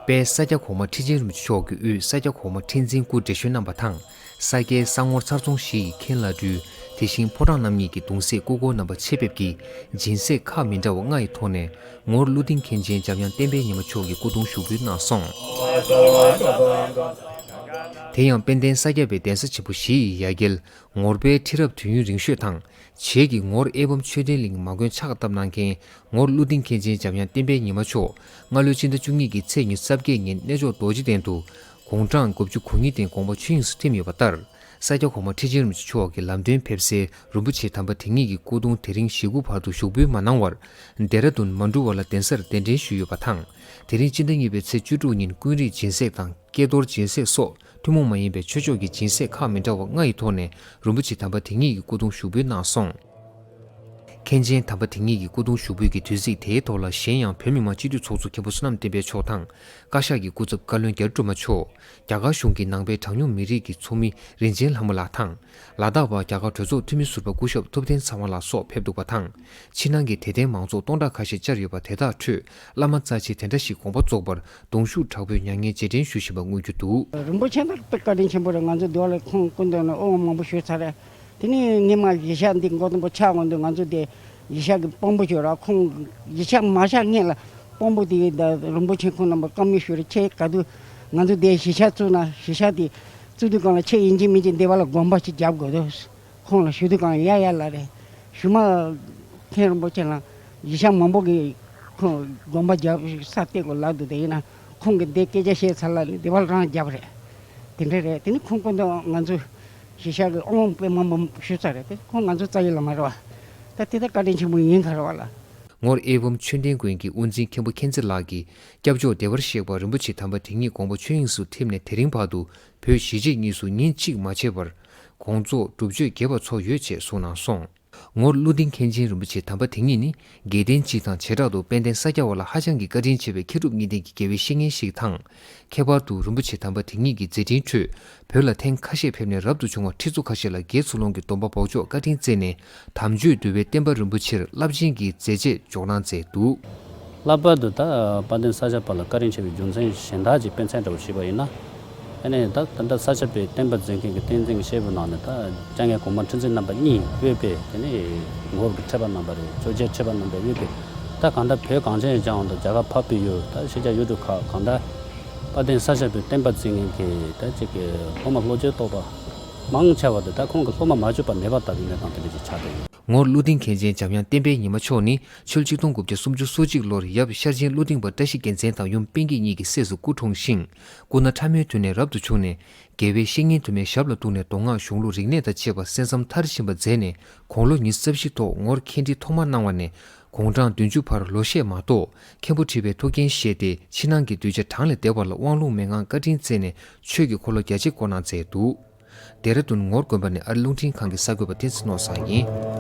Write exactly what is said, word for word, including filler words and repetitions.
དཔལ་ས་སྐྱ་གོང་མ་ཁྲི་ཆེན་རིན་པོ་ཆེ་མཆོག་གི་དབུས་ས་སྐྱ་གོང་མ་ཁྲི་འཛིན་སྐུ་བགྲེས་གཞོན་རྣམ་པ་དང་། ས་སྐྱའི་ས་ངོར་ཚར་རྫོང་བཞི་ཡི་མཁན་བླ་སྤྲུལ། དེ་བཞིན་ཕོ་བྲང་རྣམ་གཉིས་ཀྱི་གདུང་སྲས་སྐུ་འཁོར་རྣམ་པ་ཆེད་ཕེབས་ཀྱིས་སྦྱིན་སྲེག་ཁག་མི་འདྲ་བ་ལྔ་ཡི་ཐོག་ནས་ངོར་ཀླུ་ལྡིང་མཁན་ཆེན་འཇམ་དབྱངས་བསྟན་འཕེལ་ཉི་མ་མཆོག་གི་སྐུ་གདུང་ཞུགས་འབུལ་གནང་སོང་། དེ་ཡང་དཔལ་ལྡན་ས་སྐྱ་པའི་གདན་ས་ཆེན་པོ་བཞི་ཡི་ཡ་གྱལ་ངོར་པའི་ཁྲི་རབས་དུས་ཡུན་རིང་ཤོས་དང་། བྱེས་ཀྱི་ངོར་ཨེ་བམ་ཆོས་ལྡན་གླིང་མ་དགོན་ཕྱག་བཏབ་གནང་མཁན་ངོར་ཀླུ་ལྡིང་མཁན་ཆེན་འཇམ་དབྱངས་བསྟན་འཕེལ་ཉི་མ་མཆོག་སྔ་ལོའི་སྤྱི་ཟླ་བཅུ་གཉིས་ཀྱི་ཚེས་ཉི་ཤུ་རྩ་བརྒྱད་ཉིན་གནས་མཆོག་རྡོ་རྗེ་གདན་དུ་དགུང་གྲངས་དགུ་བཅུ་གོ་གཉིས་སྟེང་དགོངས་པ་ཆོས་དབྱིངས་སུ་ཐིམ་ཡོད་པ་ལྟར། ས་སྐྱ་གོང་མ་ཁྲི་ཆེན་རིན་པོ་ཆེ་མཆོག་གི་ལམ་སྟོན་ཕེབས་སའི་རིན་པོ་ཆེ་དམ་པ་དེ་ཉིད་ཀྱི་སྐུ་གདུང་དེ་རིང་བཞེས་སྐུ་བར་དུ་ཞུགས་འབུལ་མ་གནང་བར། ལྡེ་ར་ལྡུན་མ་འགྲུལ་བ་ལ་གདན་སར་གདན་འདྲེན་ཞུས་ཡོད་པ་དང་། དེ་རིང་སྤྱི་ཟླ་གཉིས་པའི་ཚེས་བཅུ་དྲུག་ཉིན་ཀུན་རིག་སྦྱིན་སྲེག་དང་། ཀྱེ་རྡོར་སྦྱིན་སྲེག་སོགས་ཐུན་མོང་མ་ཡིན་པའི་ཆོས་ཕྱོགས་ཀྱི་སྦྱིན་སྲེག་ཁག་མི་འདྲ་བ་ལྔ་ཡི་ཐོག་ནས་རིན་པོ་ཆེ་དམ་པ་དེ་ཉིད་ཀྱི་སྐུ་གདུང་ཞུགས་འབུལ་གནང་སོང་། མཁན་ཆེན་དམ་པ་དེ་ཉིད་ཀྱི་སྐུ་གདུང་ཞུགས་འབུལ་གྱི་དུས་ཚིགས་དེའི་ཐོག་ལ། གཞན་ཡང་བོད་མི་མང་སྤྱི་འཐུས་ཚོགས་གཙོ་མཁན་པོ་བསོད་ནམས་བསྟན་འཕེལ་མཆོག་དང་། བཀའ་ཤག་གི་སྐུ་ཚབ་བཀའ་བློན་རྒྱ་རི་སྒྲོལ་མ་མཆོག་རྒྱ་གར་གཞུང་གི་ནང་པའི་གྲངས་ཉུང་མི་རིགས་ཀྱི་ཚོགས་མི་རིན་ཆེན་ལྷ་མོ་ལགས་དང་། ལ་དྭགས་པ་རྒྱ་གར་གྲོས་ཚོགས་འཐུས་མི་ཟུར་པ་སྐུ་ཞབས་ཐུབ་བསྟན་ཚེ་དབང་ལགས་སོགས་ཕེབས་འདུག་པ་དང་། ཕྱི་ནང་གི་དད་ལྡན་མང་ཚོགས་སྟོང་ཕྲག་ཁ་ཤས་བཅར་ཡོད་པ་དེ་དག་ཁྲོད་བླ་མ་རྩ་ཆེ་དེ་འདྲ་ཞིག་དགོངས་པ་རྫོགས་པར་གདུང་ཤུགས་དྲག་པོས་མྱ་ངན་རྗེས་དྲན་ཞུ་བཞིན་པ་མངོན་གྱུར་འདུག་རིན་པོ་ཆེ་ད་བཀའ་དྲིན་ཆེན་པོ་རེད། ང་ཚོ་འདི་བ་ལ་ཁོང་སྐུ་མདུན་ནས་དབུ་མ་མང་པོ་ཞུས་ཚར་རེད། དེ་ནས་ངས་མ་གཞིས་ཆགས་འདི་མགོ་དང་པོ་ཆགས་འོང་དུས་ང་ཚོ་དེ་གཞིས་ཆགས་ཀྱི་དཔོན་པོ་ཞིག་ར། ཁོང་གཞིས་ཆགས་མ་ཆགས་སྔོན་ལ་དཔོན་པོ་དེ་གིས་ད་རིན་པོ་ཆེ་ཁོང་རྣམ་པ་བཀའ་མོལ་ཞུས་རེད། ཁྱེད་ག་དུས་ང་ཚོ་དེ་གཞིས་ཆགས་བཙུགས་ན་གཞིས་ཆགས་དེ་བཙུགས་དུས་སྒང་ལ་ཁྱེད་ཡིན་གཅིག་མིན་གཅིག་འདི་བ་ལ་དགོན་པ་ཞིག་རྒྱབ་དགོས་འདུག་ཁོང་ལ་ཞུ་དུས་སྒང་ཡ་ཡ་ལ་རེད། ཞུ་མ་མཁན་རིན་པོ་ཆེ་ལ་གཞིས་ཆགས་མང་པོ་གི་ཁོང་དགོན་པ་རྒྱབ་ས་གཏད་དགོས་ལབ་འདུག་དེ་ཡིན་ན་ཁོང་གི་འདི་སྐད་ཆ་བཤད་ཚར་ལ་ནི་འདི་བ་ལ་རང་རྒྱབ་རེད། དེ་འདྲ་རེད། དེ་ནི་ཁོང་སྐུ་མདུན་ང་ཚོ་གཞིས་ཆགས་ཀྱི་དབང་དཔོན་མང་པོ་ཞུ་ཚར་རེད། དེ་ཁོང་ང་ཚོ་རྩ་བའི་བླ་མ་རེད་བ། ད་དེ་ད་བཀའ་དྲིན་ཆེན་པོ་ཡིན་ག་རེད་བ་ལ། ངོར་ཨེ་བོམ་ཆོས་ལྡན་དགོན་གྱི་དབུ་འཛིན་མཁན་པོ་མཁྱེན་བརྩེ་ལགས་ཀྱིས་སྐྱབས་མཆོག་བདེ་བར་གཤེགས་པ་རིན་པོ་ཆེ་དམ་པ་དེ་ཉིད་དགོངས་པ་ཆོས་དབྱིངས་སུ་ཐིམ་ནས་དེ་རིང་བར་དུ་བོད་གཞིས་བྱེས་གཉིས་སུ་ཉིན་གཅིག་མ་ཆད་པར་དགོངས་རྫོགས་སྒྲུབ་མཆོད་རྒྱས་པ་ཚོགས་ཡོད་ཅེས་གསུངས་གནང་སོང་། ངོར་ཀླུ་ལྡིང་མཁན་ཆེན་རིན་པོ་ཆེ་དམ་པ་དེ་ཉིད་ནི་དགེ་ལྡན་སྤྱི་དང་བྱེ་བྲག་ཏུ་དཔལ་ལྡན་ས་སྐྱ་བ་ལ་ཧ་ཅང་གི་བཀའ་དྲིན་ཆེ་བའི་མཁས་གྲུབ་གཉིས་ལྡན་གྱི་དགེ་བའི་བཤེས་གཉེན་ཞིག་དང་། ཁྱད་པར་དུ་རིན་པོ་ཆེ་དམ་པ་དེ་ཉིད་ཀྱི་མཛད་འཕྲིན་ཁྲོད་བོད་ལ་ཐེངས་ཁ་ཤས་ཕེབས་ནས་རབ་ཏུ་བྱུང་བ་ཁྲི་ཚོ་ཁ་ཤས་ལ་དགེ་ཚུལ་སློང་གི་སྡོམ་པ་འབོགས་ཆོག་བཀའ་དྲིན་བསྩལ་ནས་དམ་ཆོས་འདུལ་བའི་བསྟན་པ་རིན་པོ་ཆེར་རླབས་ཆེན་གྱི་མཛད་རྗེས་འཇོག་གནང་མཛད་འདུག་ལྷག་པར་དུ་ད་དཔལ་ལྡན་ས་སྐྱ་པ་ལ་བཀའ་དྲིན་ཆེ་བའི་རྒྱུ་མཚན་གཞན་དག་ཅིག་དཔེ་མཚོན་འདྲ་བོ་ཞུས་པ་ཡིན་ན། ཨ་ནི་ད་ད་ལྟ་ས་སྐྱ་པའི་བསྟན་པ་འཛིན་མཁན་གྱི་བསྟན་འཛིན་གྱི་སྐྱེས་བུ་ནང་ནས་ད་སྐྱབས་མགོན་གོང་མ་ཁྲི་འཛིན་རྣམ་པ་གཉིས་དབུས་པའི་དེ་ནས་ངོར་གྱི་ཁྲི་པ་རྣམ་པ་རེད། ཆོས་རྒྱལ་ཁྲི་པ་རྣམ་པ་དབུས་པའི་ད་གང་ལྟར་བོད་གངས་ཅན་ལྗོངས་དང་རྒྱ་གར་འཕགས་པའི་ཡུལ་ད་ཕྱི་རྒྱལ་ཡུལ་གྲུ་ཁག་གང་ལྟར་དཔལ་ལྡན་ས་སྐྱ་པའི་བསྟན་པ་འཛིན་མཁན་གྱི་ད་ཅིག་གི་སློབ་མ་བློ་ཆོས་རྟོགས་པ་མང་ཆེ་བ་དེ་ད་ཁོང་གི་སློབ་མ་མ་བཅོས་པ་མེད་པ་ལྟ་བུའི་གནས་སྟངས་དེ་འདྲ་ཅིག་ཆགས་བསྡད་ཡོད། ངོར་ཀླུ་ལྡིང་མཁན་ཆེན་འཇམ་དབྱངས་བསྟན་འཕེལ་ཉི་མ་མཆོག་ནི་ཆུ་ཆིག་སྟོང་དགུ་བརྒྱ་སུམ་ཅུ་སོ་གཅིག་ལོར་ཡབ་ཤར་ཆེན་ཀླུ་ལྡིང་པ་བཀྲ་ཤིས་རྒྱལ་མཚན་དང་ཡུམ་པཎ་གྱི་གཉིས་ཀྱི་སྲས་སུ་སྐུ་འཁྲུངས་ཤིང་། སྐུ་ན་ཕྲ་མོའི་དུས་ནས་རབ་ཏུ་བྱུང་ནས་དགེ་བའི་བཤེས་གཉེན་དུ་མའི་ཞབས་ལ་གཏུགས་ནས་མདོ་སྔགས་གཞུང་ལུགས་རིག་གནས་དང་བཅས་པ་གསན་བསམ་མཐར་ཕྱིན་པ་མཛད་ནས་དགུང་ལོ་ཉི་ཤུ་རྩ་བཞི་ཐོག་ངོར་མཁན་ཁྲི་ཐོག་མ་གནང་བ་ནས་དགུང་གྲངས་བདུན་ཅུ་བར་ལོ་ཤས་མ་གཏོགས་མཁན་པོ་ཁྲི་པའི་ཐུགས་འགན་བཞེས་ཏེ་ཕྱི་ནང་གི་གདུལ་བྱ་གྲངས་ལས་འདས་པ་ལ་དབང་ལུང་མན་ངག་བཀའ་དྲིན་བསྩལ་ནས་ཆོས་ཀྱི་འཁོར་ལོ་རྒྱ་ཆེ་བསྐོར་གནང་མཛད་འདུག་ལྡེ་ར་ལྡུན་ངོར་དགོན་པ་ནས་ཨ་རི་རླུང་འཕྲིན་ཁང་གི་གསར་འགོད་པ་བསྟན་འཛིན་ནོར་བཟང་ཡིན།